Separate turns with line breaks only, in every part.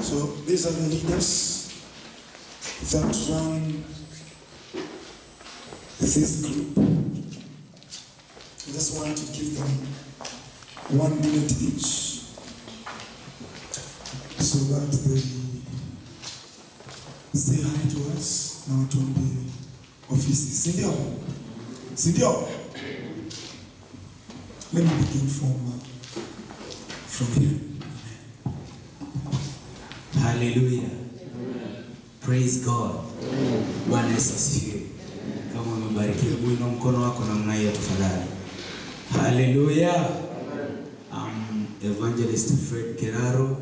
So these are the leaders that run this group. I just want to give them 1 minute each so that they say hi to us na watuambie ofisi. Si ndio? Si ndio? Let me begin from here.
Hallelujah. Praise God. Bwana Yesu asifiwe. Kama umebarikiwa, inua mkono wako namna hiyo tafadhali. Hallelujah. I'm Evangelist Fred Keraro.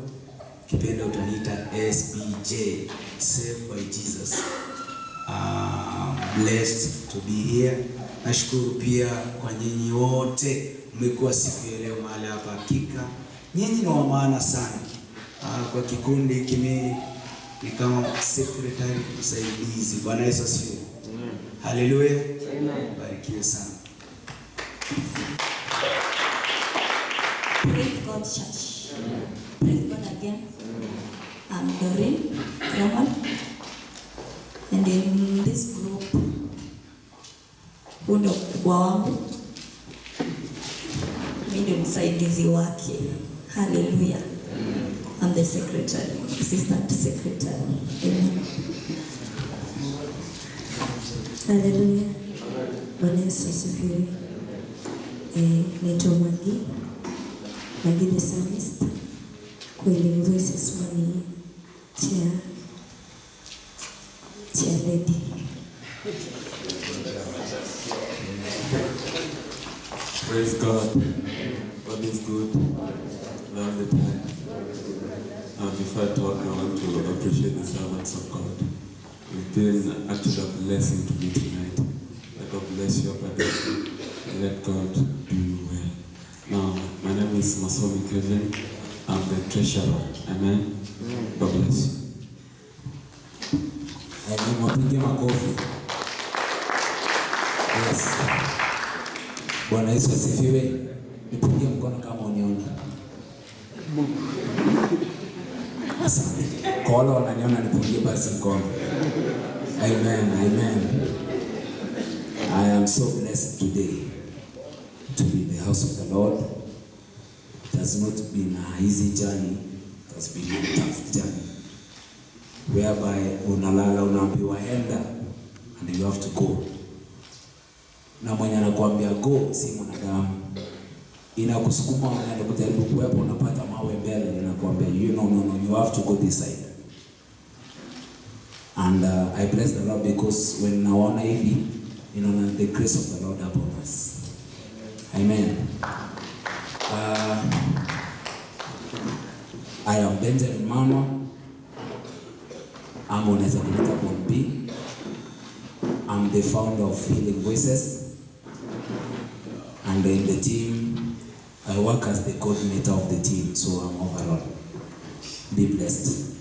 Kipenda utaniita SBJ, Saved by Jesus. Blessed to be here. Nashukuru pia kwa nyinyi wote mmekuwa siku ya leo mahali hapa. Hakika nyinyi ni wa maana sana. Kwa kikundi hiki mimi ni kama secretary msaidizi. Bwana Yesu asifiwe. Hallelujah. Amen. Barikiwe sana.
Praise God, church. Praise God again. I'm Doreen Roman, and in this group, huu ndio mkubwa wangu, mimi ndio msaidizi wake. Hallelujah. I'm the secretary, assistant secretary. Amen.
Hallelujah. Bwana Yesu asifiwe. Naitwa Maggie, Maggie the Psalmist. Kwa Healing Voices mani chair lady.
Praise God. God is good all the time. Before I talk, I want to appreciate the servants of God. You've been actually a blessing to me tonight. Let God bless you abundantly. Let God do you well. Now, my name is Masomi Kevin. I'm the treasurer. Amen. God bless you.
Amen. Wapige makofi. Yes. Bwana Yesu asifiwe. Nipige mkono kama uniona. Asante. Kwa wale wananiona nipungie basi mkono. Amen, amen. I am so blessed today to be in the house of the Lord. It has not been an easy journey. It has been a tough journey, whereby unalala unaambiwa enda and you have to go. Na mwenye anakuambia go si mwanadamu. Inakusukuma unaenda kujaribu kuwepo, unapata mawe mbele, inakuambia you no, no, no, you have to go this side. And I bless the Lord because when naona hivi, ninaona the grace of the Lord upon us. Amen. I am Benjamin Mama. Ama unaweza kuniita Bon B. I'm the founder of Healing Voices. And in the team, I work as the coordinator of the team, so I'm overall. Be blessed.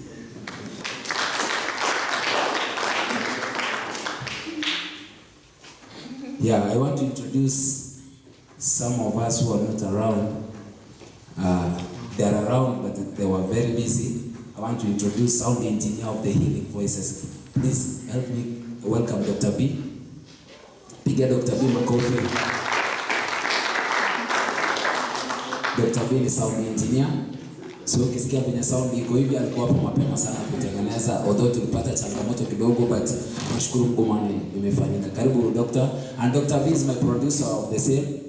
Yeah, I want to introduce some of us who are not around. They are around, but they were very busy. I want to introduce sound engineer of the Healing Voices. Please help me welcome Dr. B. Piga Dr. B makofi. Dr. B ni sound engineer. So ukisikia kwenye sound iko hivi, alikuwa hapo mapema sana kutengeneza, although tulipata changamoto kidogo, but nashukuru Mungu maana imefanyika. Karibu Doctor. And Dr. B is my producer of the same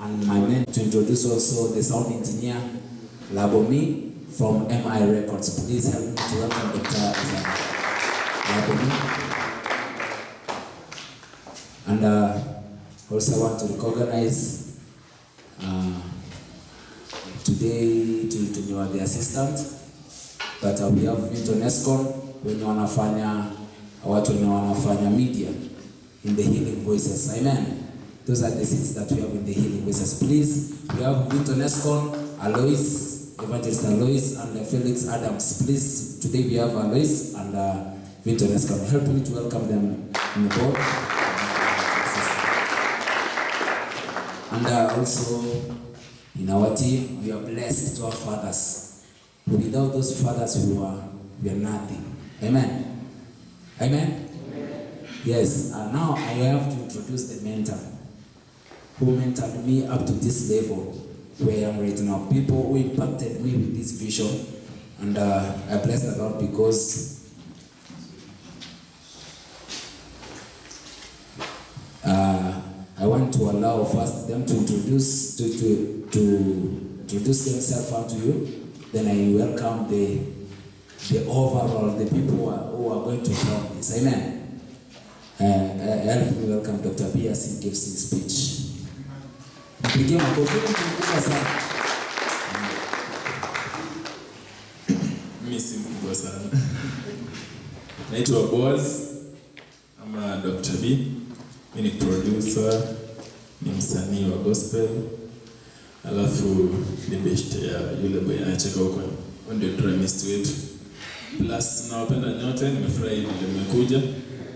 and my man. To introduce also the sound engineer Labomi from MI Records. Please help me to welcome Dr. Labomi. And also I want to recognize today to the assistant, but we have Vinton Escon wenye wanafanya, watu wenye wanafanya media in the Healing Voices. Amen. Those are the seats that we have in the Healing Voices. Please, we have Vinton Escon, Alois, Evangelist Alois, and Felix Adams. Please, today we have Alois and Vinton Escon. Help me to welcome them in the board. And also, in our team, we are blessed to have fathers. Without those fathers, we are nothing. Amen. Amen. Yes. And now I have to introduce the mentor who mentored me up to this level where I am right now. People who impacted me with this vision, and I bless the Lord because I want to allow first them to introduce to introduce themselves unto you. Then I welcome the overall, the people who are going to form this. Amen. Help me welcome Dr. B as he gives his speech. Mpigie makofi mkubwa sana.
Mimi si mkubwa sana. Naitwa Boaz ama Dr. B. Mimi ni producer, ni msanii wa gospel. Alafu ni best ya yule boy anacheka huko. Huyo ndio drummist wetu. Plus nawapenda nyote, nimefurahi vile mmekuja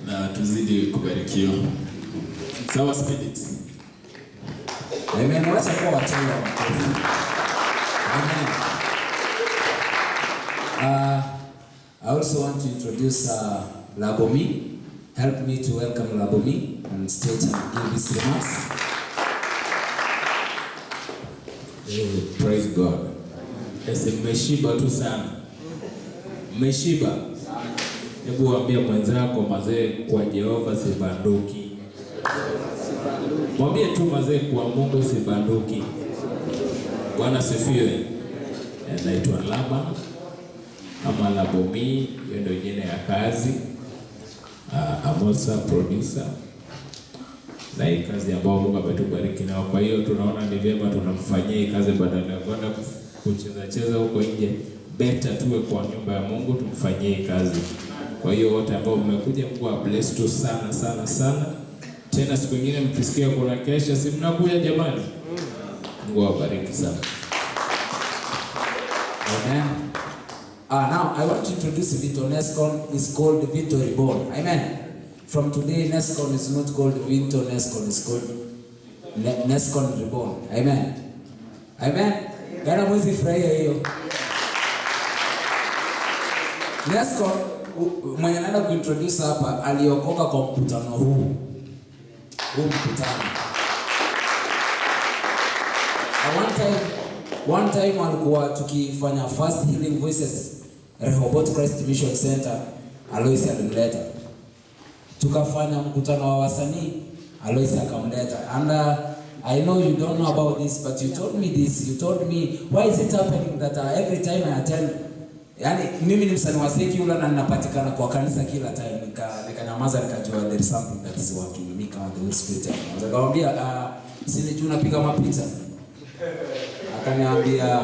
na tuzidi kubarikiwa. Sawa spirits.
Amen. Wacha kuwa wachawi wa makofi. Amen. I also want to introduce Labomi. Help me to welcome Labomi on stage and give his remarks.
Hey, praise God. Ese mmeshiba tu sana. Mmeshiba. Hebu waambie mwenzako mazee, kwa Jehova sibanduki. Mwambie tu mazee, kwa Mungu sibanduki. Bwana sifiwe. Naitwa Laba ama Labomi, hiyo ndio jina ya kazi. I'm also a producer. Na hii kazi ambayo Mungu ametubariki nao, kwa hiyo tunaona ni vyema tunamfanyia hii kazi badala ya kwenda kucheza cheza huko nje. Better tuwe kwa nyumba ya Mungu tumfanyie hii kazi. Kwa hiyo wote ambao mmekuja, Mungu bless tu sana sana sana. Tena siku nyingine mkisikia kuna kesha, si mnakuja jamani? Mungu awabariki sana.
Amen. Now I want to introduce Vito Nescon. It's called Vito Reborn. Amen. From today, Nescon is not called Vito Nescon, it's called Nescon Reborn. Amen. Amen. Gana mwezi furahia hiyo. Nescon mwenye naenda kuintroduce hapa aliokoka kwa mkutano huu. Huu mkutano. One time walikuwa tukifanya First Healing Voices Rehoboth Christ Mission Center, Alois alimleta. Tukafanya mkutano wa wasanii, Alois akamleta. And I know you don't know about this, but you told me this. You told me, why is it happening that every time I attend, yani mimi ni msanii wa secular na ninapatikana kwa kanisa kila time. Nikanyamaza nikajua there is something that is working with me kama the Holy Spirit. Nikamwambia, si nijua unapiga mapicha. Akaniambia,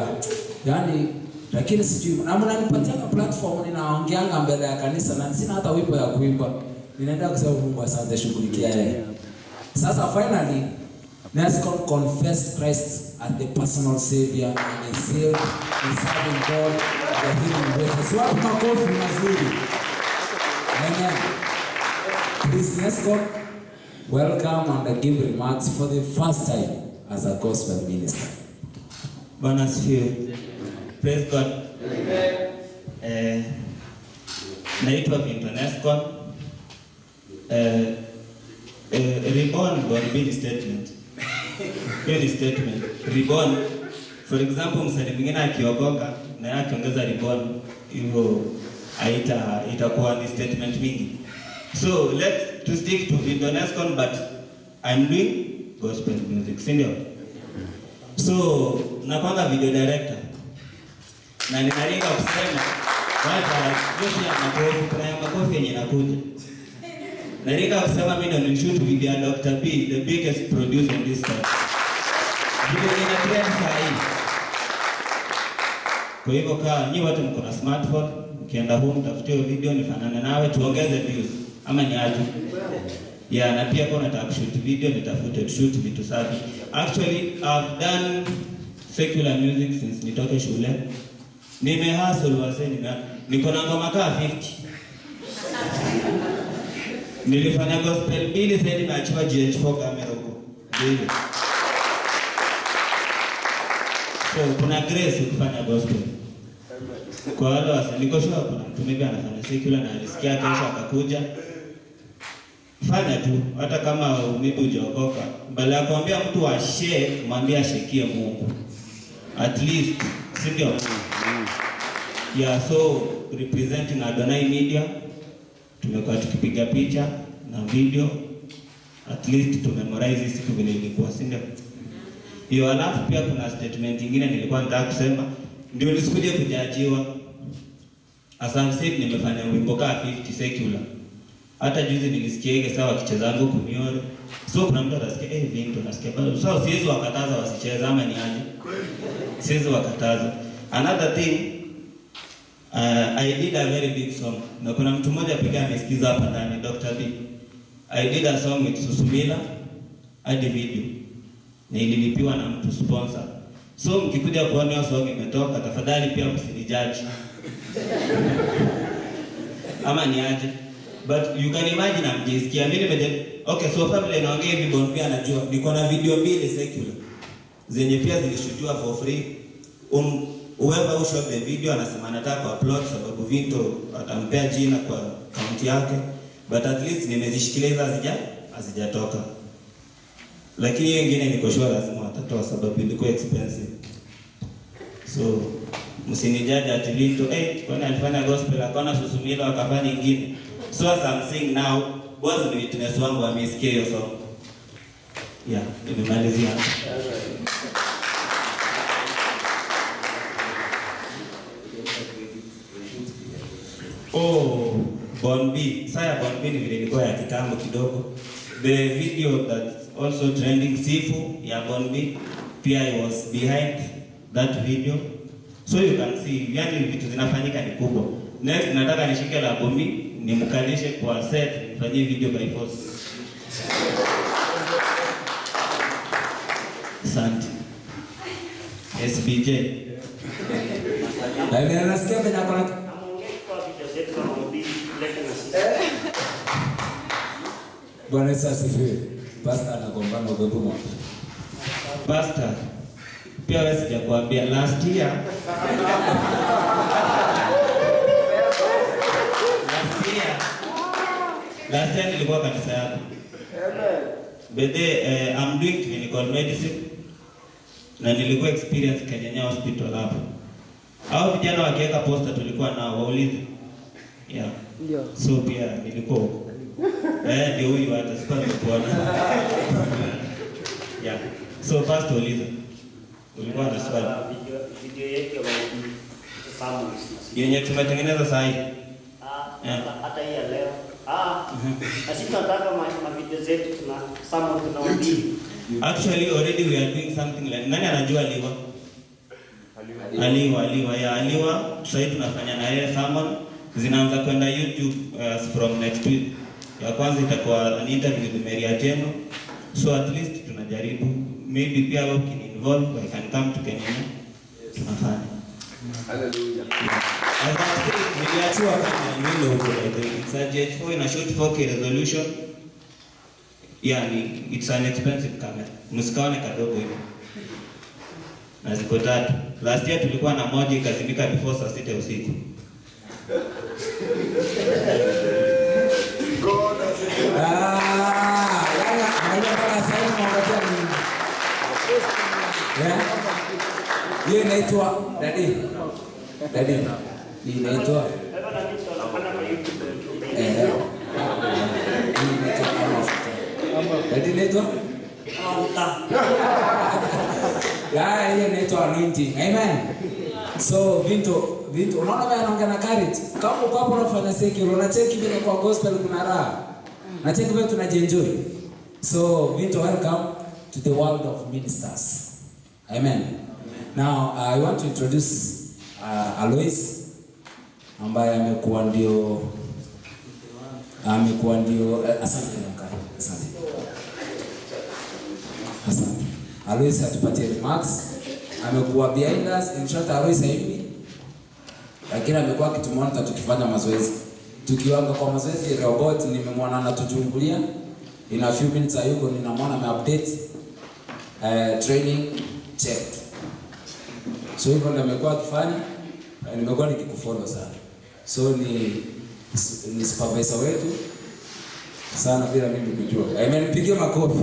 yani lakini sijui na mnanipatia platform ninaongeanga mbele ya kanisa na sina hata wimbo ya kuimba. Ninaenda kusema Mungu asante, shughulikia yeye. Sasa finally Nescon confessed Christ as the personal savior and he saved, he serving God the healing grace. So wapi makofi mazuri. Amen. Please Nescon, welcome and give remarks for the first time as a gospel minister.
Bwana asifiwe. Praise God. Amen. Naitwa Vinto Nescon. Reborn ni statement. Hiyo ni statement. Reborn. For example, msanii mwingine akiokoka na yeye akiongeza reborn, hivyo itakuwa ni statement mingi. So let's to stick to Vinto Nescon, but I'm doing gospel music, si ndio? So nakwanga video director. Na ninaringa kusema wacha yote ya makofi, kuna ya makofi yenye inakuja. Naringa kusema mimi ndo nilishoot video ya Dr. B, the biggest producer in this country. Video ina trend saa hii. Kwa hivyo kaa nyi watu mko na smartphone, ukienda home tafutie video nifanane nawe tuongeze views ama ni aje? Yeah, na pia kama unataka kushoot video nitafute shoot vitu safi. Actually I've done secular music since nitoke shule. Nimehustle wase, niko na ngoma kaa 50. Nilifanya gospel mbili, sasa nimeachiwa GH4 camera huko. Mbili. So kuna grace ukifanya gospel. Kwa wale niko sure kuna mtu maybe anafanya secular na alisikia kesho akakuja. Fanya tu hata kama maybe hujaokoka. Badala ya kuambia mtu ashare, mwambie ashekie Mungu. At least, si ndio? Yeah, so representing Adonai Media, tumekuwa tukipiga picha na video, at least tumemorize siku vile ilikuwa, si ndio? Hiyo. Alafu pia kuna statement nyingine nilikuwa nataka kusema ndio nisikuje kujajiwa. As I've said, nimefanya wimbo kaa 50 secular. Hata juzi nilisikia ile sawa wakicheza kumiore. So kuna mtu atasikia Vinto nasikia bado. So siwezi wakataza wasicheze ama ni aje? Siwezi wakataza. Another thing, I did a very big song. Na kuna mtu mmoja pekee amesikiza hapa ndani, Dr. B. I did a song with Susumila hadi video. Na ililipiwa na mtu sponsor. So mkikuja kuona hiyo song imetoka, tafadhali pia msinijudge. Ama ni aje? But you can imagine amjisikia. Mimi nimeje. Okay, so family naongea hivi Bon pia anajua. Niko na video mbili secular zenye pia zilishutiwa for free. Whoever who shot the video anasema anataka upload sababu Vinto atampea jina kwa account yake. But at least nimezishikilia hazijatoka. Lakini hiyo nyingine niko sure lazima watatoa sababu ilikuwa expensive. So msinijaji ati Vinto kwani alifanya gospel akaona Susumila akafanya nyingine. So as I'm saying now, boss ni witness wangu amesikia hiyo song. Yeah, nimemalizia. Oh, Bon B. Saya Bon B ni vile ilikuwa ya kitambo kidogo. The video that's also trending, Sifu ya Bon B, pia I was behind that video. So you can see, yani vitu zinafanyika ni kubwa. Next nataka nishike la Bon B, nimkalishe kwa set, nifanyie video by force. Asante. SBJ.
Na nasikia vile akona Bwana Yesu asifiwe. Pastor anagombana upepo mwaka.
Pastor, pia wewe sijakwambia last year. Last year nilikuwa kanisa yako. Amen. Bede, I'm doing clinical medicine na nilikuwa experience Kenya Hospital hapo. Hao vijana wakiweka poster tulikuwa nao waulize. Yeah. Ndio. So pia nilikuwa huko. Ndio huyu hata sikuwa nimekuona. Yeah. So pastor uliza. Ulikuwa na swali.
Video yetu ya sermons
yenye tumetengeneza sasa hivi.
Hata hii ya leo. Sisi tunataka ma video zetu tuna sermon tunahubiri.
Actually already we are doing something like nani anajua Aliwa? Aliwa ya Aliwa sasa tunafanya na yeye sermon zinaanza kwenda YouTube from next week. Ya kwanza itakuwa an interview with Mary Atieno. So at least tunajaribu maybe pia wewe can involve, I can come to Kenya. Tunafanya.
Hallelujah.
As I said, niliachua kama nilo huko like it's a GH4 ina shoot 4K resolution. Yani it's an expensive camera. Msikaone kadogo hivi. Na ziko tatu. Last year tulikuwa na moja ikazimika before saa 6 usiku.
Hiyo inaitwa daddy. Daddy. Hii inaitwa daddy inaitwa yeah, hiyo inaitwa anointing. Amen. So Vinto unaona vile anaongea na courage. Kama uko hapo unafanya secular, unacheki vile kwa gospel kuna raha. Nacheki vile tunajienjoy. So Vinto, welcome to the world of ministers. Amen. Now I want to introduce Alois ambaye amekuwa ndio asante mkaka. Asante. Asante. Alois atupatie remarks. Amekuwa behind us, in short Alois hivi. Lakini amekuwa akitumonitor tukifanya mazoezi. Tukiwanga kwa mazoezi robot nimemwona anatuchungulia. In a few minutes ayuko ninamwona ame-update training checked. So hivyo ndio amekuwa akifanya. Nimekuwa nikikufollow sana. So ni supervisor wetu sana bila mimi kujua. Amen, mpigie makofi.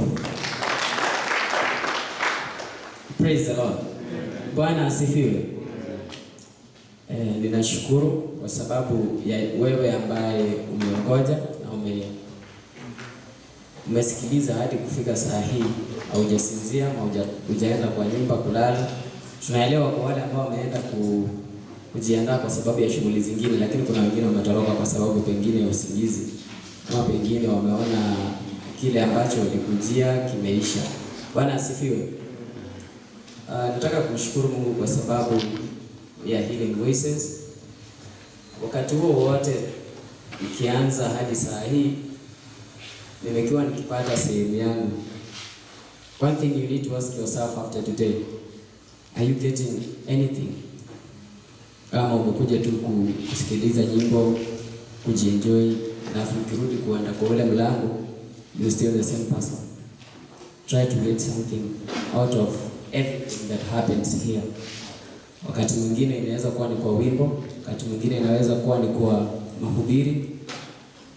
Praise the Lord. Bwana asifiwe. Ninashukuru kwa sababu ya wewe ambaye umeongoja na umesikiliza hadi kufika saa hii, haujasinzia ama hujaenda kwa nyumba kulala. Tunaelewa kwa wale ambao wameenda kujiandaa kwa sababu ya shughuli zingine, lakini kuna wengine wametoroka kwa sababu pengine ya usingizi ama pengine wameona kile ambacho walikujia kimeisha. Bwana asifiwe. Nataka kumshukuru Mungu kwa sababu ya Healing Voices. Wakati huo wote ikianza hadi saa hii nimekuwa nikipata sehemu yangu. One thing you need to ask yourself after today, are you getting anything? Kama umekuja tu kusikiliza nyimbo, kujienjoy, alafu ukirudi kuenda kwa ule mlango, you still the same person. Try to get something out of everything that happens here. Wakati mwingine inaweza kuwa ni kwa wimbo, wakati mwingine inaweza kuwa ni kwa mahubiri,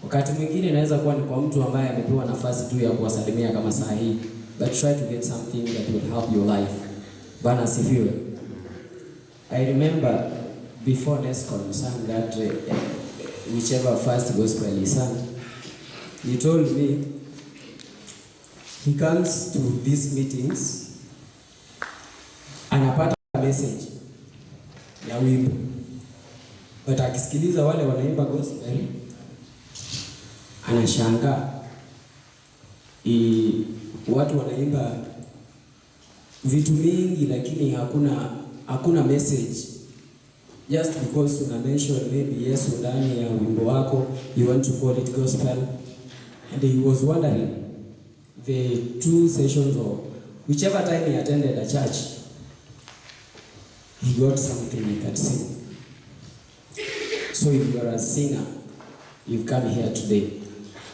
wakati mwingine inaweza kuwa ni kwa mtu ambaye amepewa nafasi tu ya kuwasalimia kama saa hii. But try to get something that will help your life. Bwana asifiwe. I remember before Nescon sang that whichever first gospel he sang, he told me he comes to these meetings anapata message ya wimbo, but akisikiliza wale wanaimba gospel anashangaa watu wanaimba vitu mingi lakini hakuna message. Just because una mention maybe Yesu ndani ya wimbo wako, you want to call it gospel. And he was wondering the two sessions or whichever time he attended a church, he got something he can sing. So if you are a singer, you've come here today,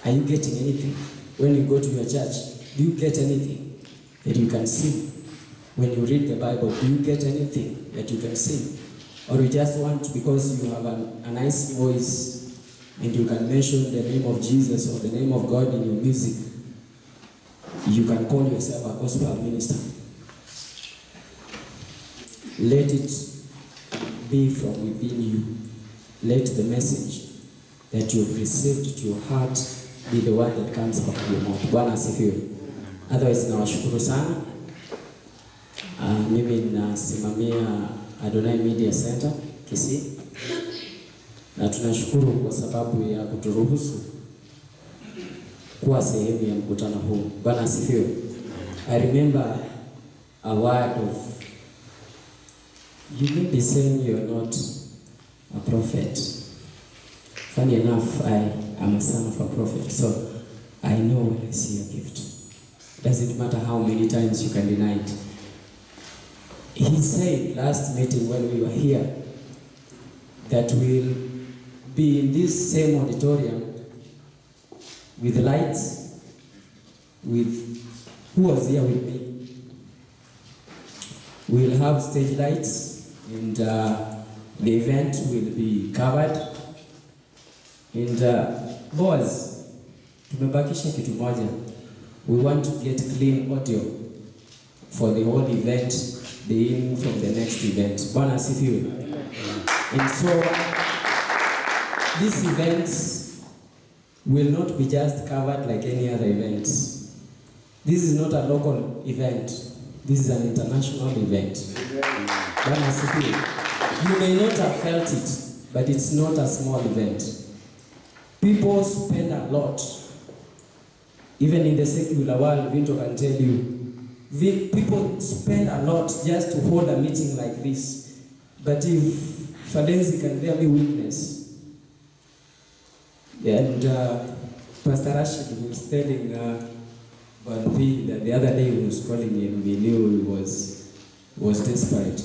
are you getting anything? When you go to your church, do you get anything that you can sing? When you read the Bible, do you get anything that you can sing? Or you just want, because you have a nice voice and you can mention the name of Jesus or the name of God in your music, you can call yourself a gospel minister. Let it be from within you. Let the message that you've received to your heart be the one that comes out of your mouth. Bwana asifiwe. Otherwise, nawashukuru sana. Mimi nasimamia Adonai Media Center Kisii, na tunashukuru kwa sababu ya kuturuhusu kuwa sehemu ya mkutano huu. Bwana asifiwe. I remember a word of, you may be saying you're not a prophet. Funny enough, I am a son of a prophet, so I know when I see a gift. Doesn't matter how many times you can deny it. He said last meeting when we were here that we'll be in this same auditorium with lights, with, who was here with me? We'll have stage lights, and the event will be covered. And boys, tumebakisha kitu moja. We want to get clean audio for the whole event, beginning from the next event. Bwana asifiwe. And so these events will not be just covered like any other events. This is not a local event. This is an international event. Bwana asifiwe. You may not have felt it, but it's not a small event. People spend a lot. Even in the secular world, Vinto can tell you, people spend a lot just to hold a meeting like this. But if Fadenzi can bear me witness, and Pastor Rashid was telling Banvi that the other day he was calling him, he knew he was desperate.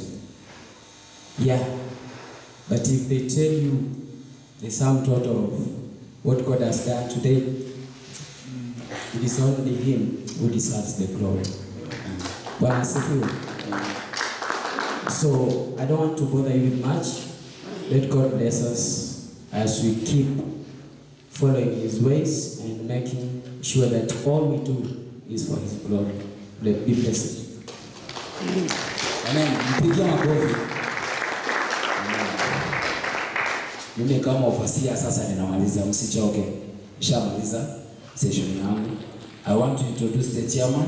Yeah, but if they tell you the sum total of what God has done today, it is only him who deserves the glory. Bwana asifiwe. So I don't want to bother you with much. Let God bless us as we keep following His ways and making sure that all we do is for His glory. Be blessed.
Amen. Mpigie makofi. Amen. Mimi kama overseer sasa ninamaliza, msichoke. Nishamaliza session yangu. I want to introduce the chairman.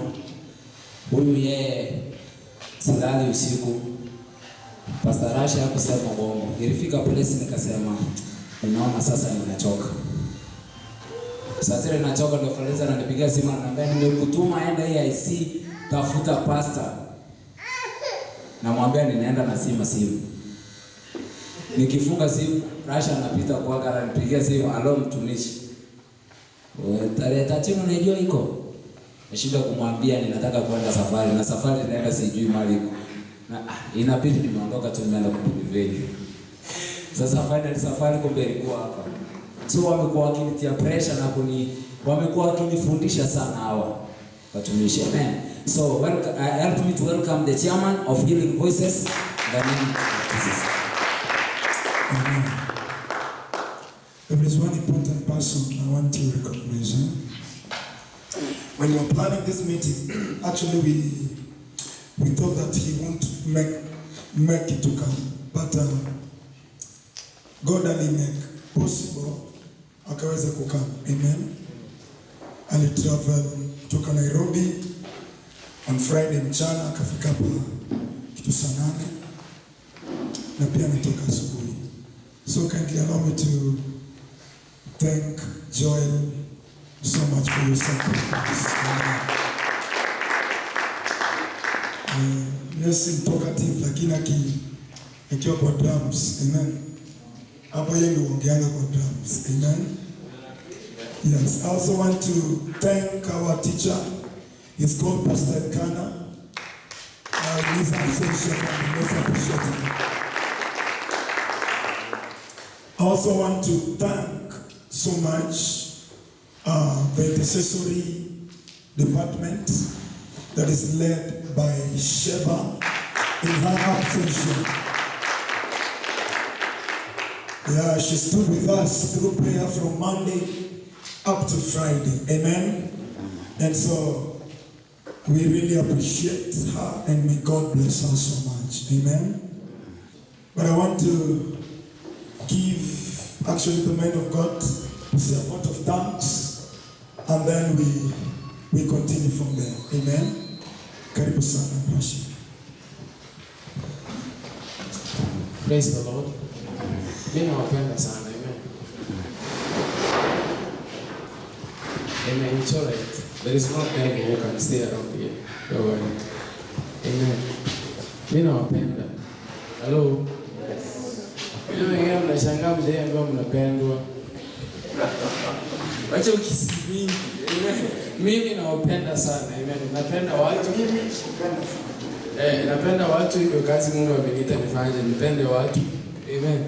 Huyu yeye silali usiku. Pastor Rasha hakusema bongo. Ilifika place nikasema ninaona sasa ninachoka. Sasa zile nachoka ndio Farenza ananipigia simu ananiambia nimekutuma enda AIC tafuta pastor. Namwambia ninaenda na simu. Nikifunga simu Rasha anapita kwake ananipigia simu, alo mtumishi. Wewe tarehe 3 unajua iko? Nashinda kumwambia ninataka kwenda safari na safari naenda sijui mali iko. Na inabidi nimeondoka tu nimeenda kubiveli. Sasa finally safari kumbe ilikuwa hapa. So wamekuwa wakinitia pressure na wamekuwa wakinifundisha sana hawa watumishi. Amen. So help me to welcome the chairman of Healing Voices in the name of Jesus.
Amen. There is one important person I want to recognize. When we were planning this meeting, actually we thought that he won't make it to come, but God only make possible akaweza kukam. Amen. Alitravel kutoka Nairobi on Friday mchana akafika hapa kitu saa 8 na pia ametoka asubuhi. So kindly allow me to thank Joel so much for your sacrifice. Yes, I'm talkative lakini akiwa kwa drums. Amen. Hapo yeye ndio ongeanga kwa drums. Amen. Yes, I also want to thank our teacher. He's called Pastor Kana. He's appreciated. Let's appreciate him. I also want to thank so much the intercessory department that is led by Sheba in her absentia. Yeah, she stood with us through prayer from Monday up to Friday. Amen. And so we really appreciate her and may God bless her so much. Amen. But I want to give actually the man of God to say a vote of thanks, and then we continue from there. Amen. Karibu sana, Rashi.
Praise the Lord. Mimi nawapenda sana. Amen. Amen. It's all right. There is no devil who can stay around here. Don't worry. Amen. Mimi nawapenda. Hello. Mimi wengine mnashangaa mjaambiwa mnapendwa. Wacha ukisi mingi. Amen. Mimi nawapenda sana. Amen. Napenda watu. Mimi napenda watu, hivyo kazi Mungu ameniita nifanye, nipende watu. Amen.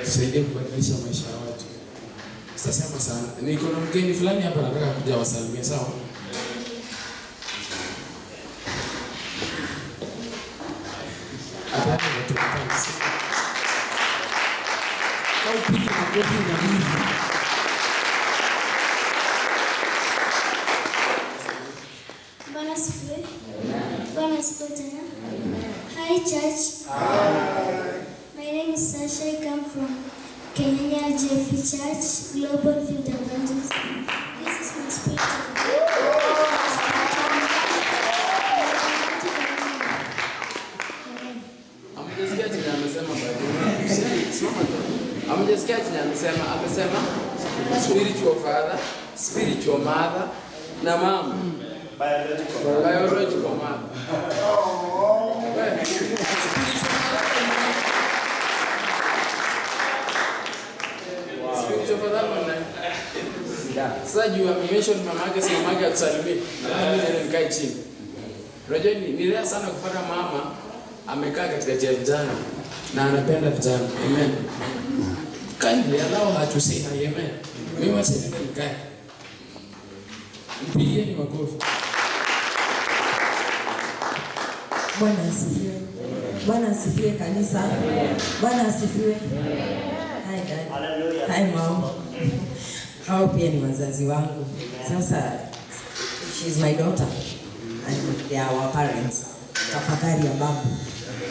Tusaidie kubadilisha maisha ya watu. Sitasema sana. Niko na mgeni fulani hapa nataka kuja wasalimie, sawa? Hapana, watu watatu. Au pige makofi na hivi.
Bwana asifiwe. Bwana asifiwe tena. Hi church. Hi. My name is Sasha. I come from Kenya Jeffrey Church, Global Field Evangelism. This is my spiritual.
Amejisikia chenye amesema bado. Simama tu. Amejisikia chenye amesema spiritual father, spiritual mother na mama. Biological mother. Spiritual father mwana. Sasa juu amemention mama yake, si mama yake atusalimie. Na mimi nenda nikae chini. Unajua ni rare sana kupata mama amekaa katika ya vijana na anapenda vijana. Amen. Kindly allow her to say hi. Amen. Mimi wacha niende nikae. Mpigieni makofi.
Bwana asifiwe.
Bwana asifiwe kanisa. Bwana asifiwe. Hi dad. Hi mom. Hao pia ni wazazi wangu. Sasa she's my daughter and they are our parents. Tafakari ya babu.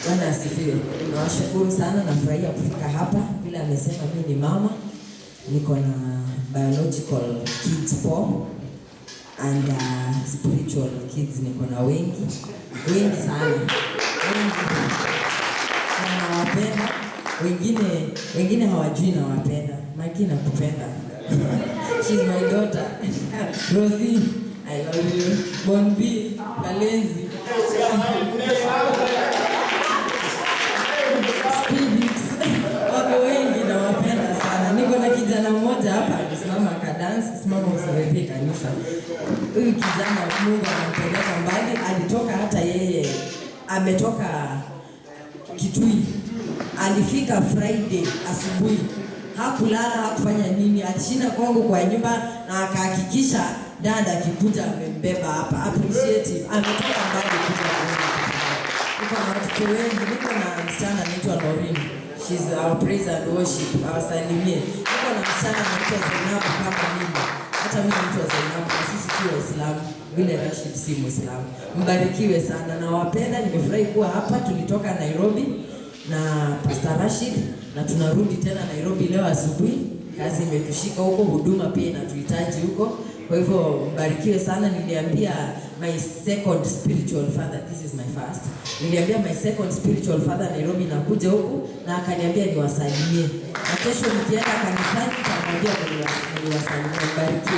Bwana asifiwe. Nawashukuru sana, nafurahia kufika hapa. Vile amesema mimi ni mama, niko na biological kids 4 and spiritual kids niko na wengi wengi sana, wengi na nawapenda. Wengine hawajui nawapenda. Maki, nakupenda. She's my daughter. Rosie, I love you. Bonbi, Kalenzi. Speedix. Wako wengi nawapenda sana. Niko na kijana mmoja hapa alisimama akadance, simama usalimie kanisa. Huyu kijana Mungu anampeleka mbali, alitoka hata yeye ametoka Kitui. Alifika Friday asubuhi. Hakulala, hakufanya nini, alishinda kwangu kwa nyumba na akahakikisha dada akikuja amembeba hapa. Appreciate him. Ametoka mbali kuja kuona. Niko na watoto wengi, niko na msichana anaitwa Lorin. She's our praise and worship. Awasalimie. Niko na msichana anaitwa Zainabu kama mimi. Hata mimi naitwa Zainabu na sisi si Waislamu. Vile Rashid si Muislamu. Mbarikiwe sana. Nawapenda, nimefurahi kuwa hapa. Tulitoka Nairobi na Pastor Rashid na tunarudi tena Nairobi leo asubuhi. Kazi imetushika huko, huduma pia inatuhitaji huko. Kwa hivyo mbarikiwe sana. Niliambia my second spiritual father, this is my first. Niliambia my second spiritual father Nairobi nakuja huku na akaniambia niwasalimie. Na kesho nikienda kanisani nitamwambia niwasalimie. Mbarikiwe.